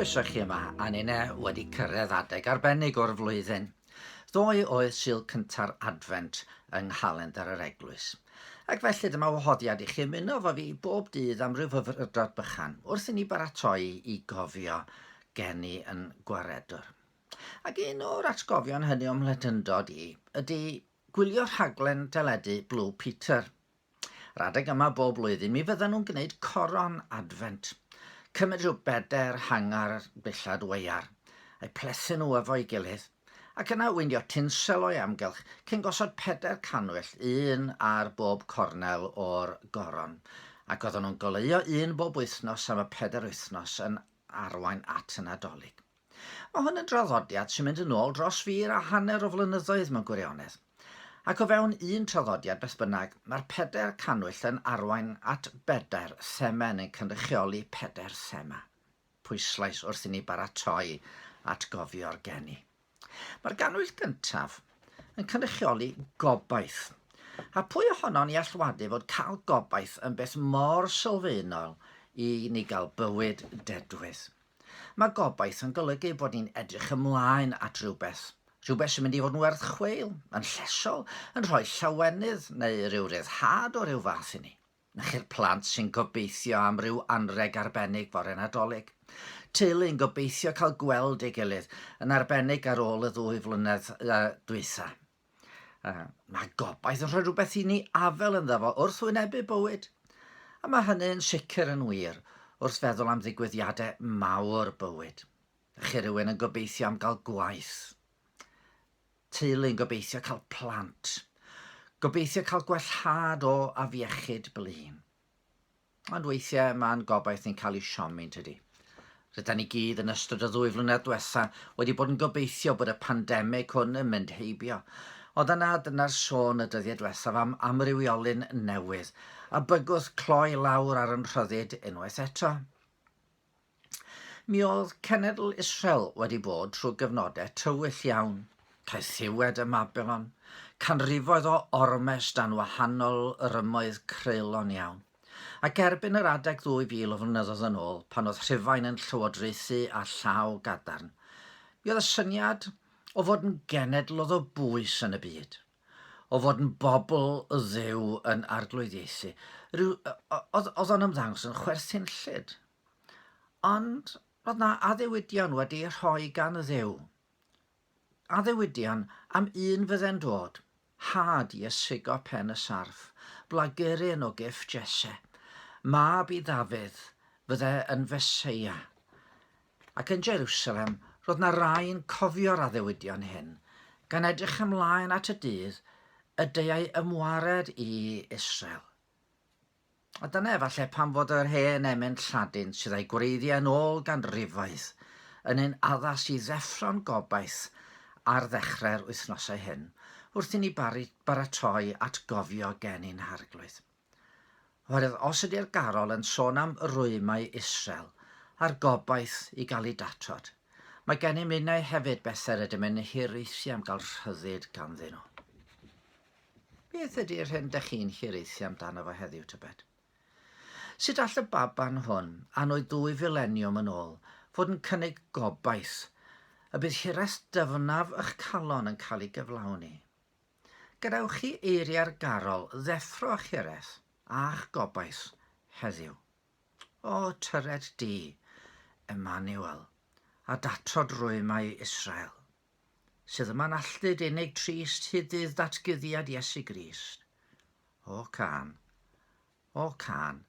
Croeso chi yma, a ninne wedi cyrraedd adeg arbennig o'r flwyddyn. Ddoe oedd Sul cynta'r Adfent yng nghalendr yr Eglwys. Ac felly dyma wahoddiad i chi ymuno efo fi bob dydd am ryw fyfyrdod bychan wrth i ni baratoi i gofio geni yn Gwaredwr. Ac un o'r atgofion hynny o'm mhlentyndod i ydy gwylio rhaglen deledu Blue Peter. Yr adeg yma bob blwyddyn mi fyddan nhw'n gwneud coron Adfent. Cymryd rhyw bedair hangar dillad weiar, a'u plethu nhw efo'i gilydd, ac yna weindio tinsel o'i amgylch cyn gosod pedair cannwyll, un ar bob cornel o'r goron. Ac oedden nhw'n goleuo un bob wythnos am y pedair wythnos yn arwain at y Nadolig. Mae hwn yn draddodiad sy'n mynd yn ôl dros fir a hanner o flynyddoedd mewn gwirionedd. Ac o fewn un traddodiad beth bynnag, mae'r pedair cannwyll yn arwain at bedair thema neu'n cynrychioli pedair thema. Pwyslais wrth i ni baratoi at gofio'r geni. Mae'r gannwyll gyntaf yn cynrychioli gobaith. A pwy ohonon ni all wadu fod cael gobaith yn beth mor sylfaenol i ni gael bywyd dedwydd? Mae gobaith yn golygu bod ni'n edrych ymlaen at rywbeth, rhywbeth sy'n mynd i fod yn werth chweil, yn llesol, yn rhoi llawenydd neu ryw ryddhad o ryw fath i ni. Na chi'r plant sy'n gobeithio am ryw anrheg arbennig fore Nadolig. Teulu yn gobeithio cael gweld ei gilydd, yn arbennig ar ôl y ddwy flynedd uh, dwytha. Uh, mae gobaith yn rhoi rhywbeth i ni afel ynddo fo wrth wynebu bywyd. A mae hynny'n sicr yn wir wrth feddwl am ddigwyddiadau mawr bywyd. Chi rhywun yn gobeithio am gael gwaith. Teulu yn gobeithio cael plant. Gobeithio cael gwellhad o afiechyd blin. Ond weithiau mae'n gobaith ni'n cael ei siomi, tydi? Rydan ni gyd yn ystod y ddwy flynedd diwetha wedi bod yn gobeithio bod y pandemig hwn yn mynd heibio. Ond yna dyna'r sôn y dyddiau diwethaf am amrywiolyn newydd, a bygwth cloi lawr ar yn rhyddid unwaith eto. Mi oedd cenedl Israel wedi bod trwy gyfnodau tywyll iawn, caethiwed ym Mabilon, canrifoedd o ormes dan wahanol rymoedd creulon iawn. Ac erbyn yr adeg ddwy fil o flynyddoedd yn ôl, pan oedd Rhufain yn llywodraethu â llaw gadarn, mi oedd y syniad o fod yn genedl oedd o bwys yn y byd, o fod yn bobl Dduw yn arglwyddiaethu, rhyw, oedd, oedd o'n ymddangos yn chwerthinllyd. Ond roedd 'na addewidion wedi eu rhoi gan Dduw. Addewidion am un fydde'n dod, had i ysigo pen y sarff, blaguryn o gyff Jesse, mab i Ddafydd, fydde yn Feseia. Ac yn Jerusalem, roedd 'na rai yn cofio'r addewidion hyn, gan edrych ymlaen at y dydd y deuai ymwared i Israel. A dyna efallai pam fod yr hen emyn Lladin sydd â'i gwreiddiau yn ôl ganrifoedd yn un addas i ddeffro'n gobaith ar ddechrau'r wythnosau hyn, wrth i ni baratoi at gofio geni'n Harglwydd. Oherwydd os ydy'r garol yn sôn am rwymau Israel a'r gobaith i gael ei datod, mae gennym ninnau hefyd bethau rydym yn hiraethu am gael rhyddid ganddyn nhw. Beth ydy'r hyn dych chi'n hiraethu amdano fo heddiw, tybed? Sut all y baban hwn, anwyd ddwy fileniwm yn ôl, fod yn cynnig gobaith y bydd hiraeth dyfnaf ych calon yn cael ei gyflawni? Gadewch i eiriau'r garol ddeffro ych hiraeth a'ch gobaith heddiw. O, tyred di, Emmanuel, a datod rwymau Israel. Sydd yma'n alltud unig trist hyd ddydd datguddiad Iesu Grist. O cân, o cân,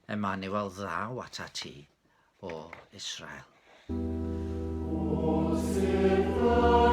Emmanuel ddaw atat ti, o Israel. O sut